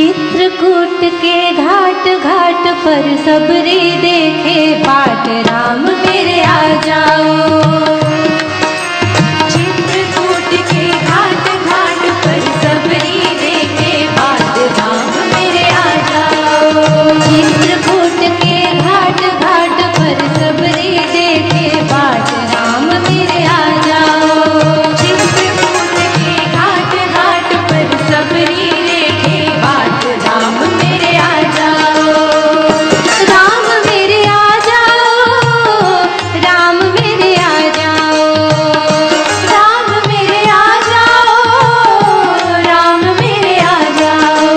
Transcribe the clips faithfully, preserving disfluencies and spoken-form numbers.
चित्रकूट के घाट घाट पर सबरी देखे बाट, राम मेरे आ जाओ। चित्रकूट के घाट घाट पर सबरी देखे बाट, राम मेरे आ जाओ। चित्रकूट के घाट घाट पर सबरी देखे बाट, राम मेरे आ जाओ। चित्रकूट के घाट घाट पर सबरी देखे बाट, राम मेरे आ जाओ। राम मेरे आ जाओ, राम मेरे आ जाओ, राम मेरे आ जाओ, राम मेरे आ जाओ।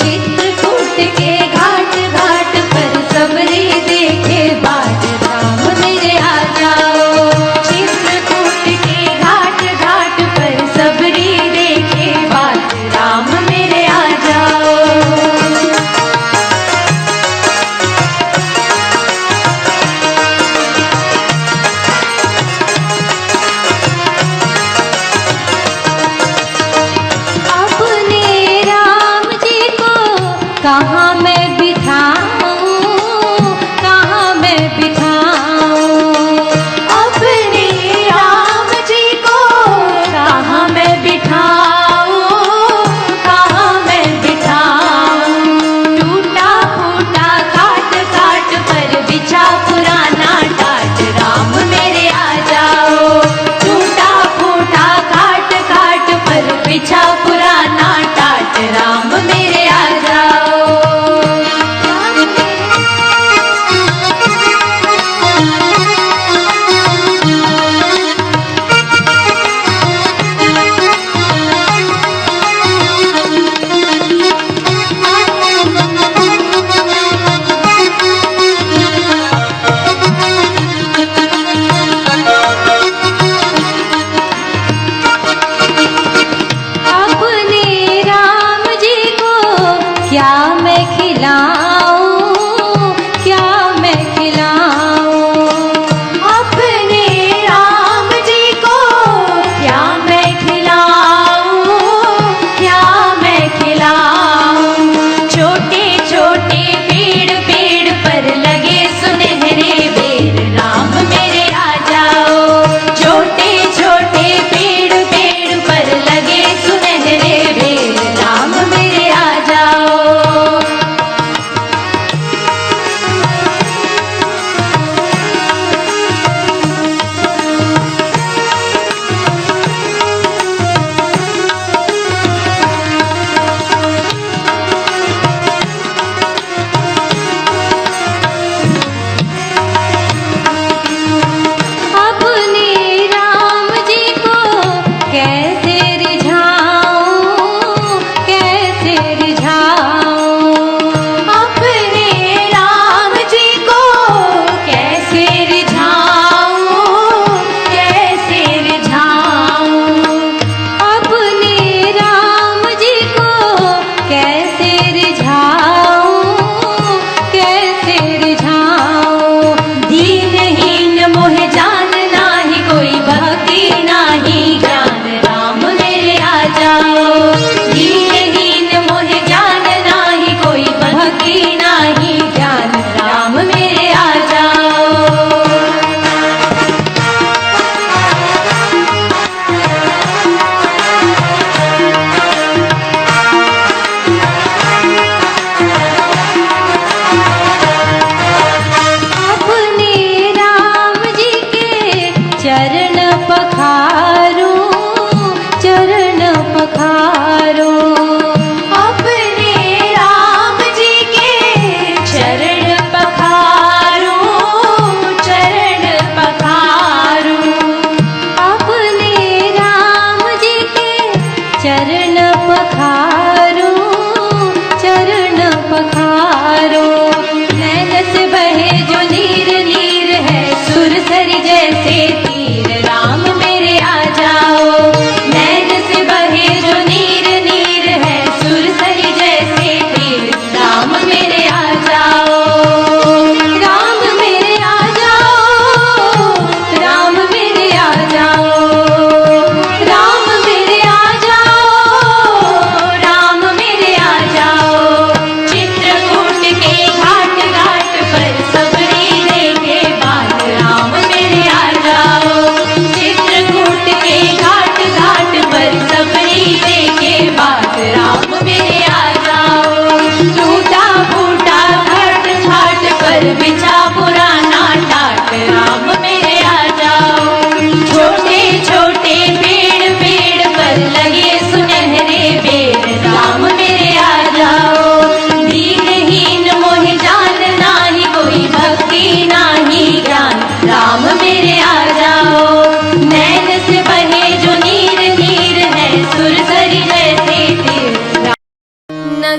चित्रकूट के घाट घाट पर सबरी देखे बाट, राम मेरे आ जाओ। चित्रकूट के घाट घाट पर सबरी देखे बाट, राम मेरे आ जाओ। अपने राम जी को कहाँ मैं बिठाऊं, कहाँ मैं बिठाऊं? अपने राम जी को कहाँ मैं बिठाऊं, कहाँ मैं बिठाऊं? टूटा फूटा खाट खाट पर बिछा पुराना टाट, राम मेरे आ जाओ। टूटा फूटा खाट खाट पर बिछा पुराना टाट, राम मेरे आ जाओ।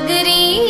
गरी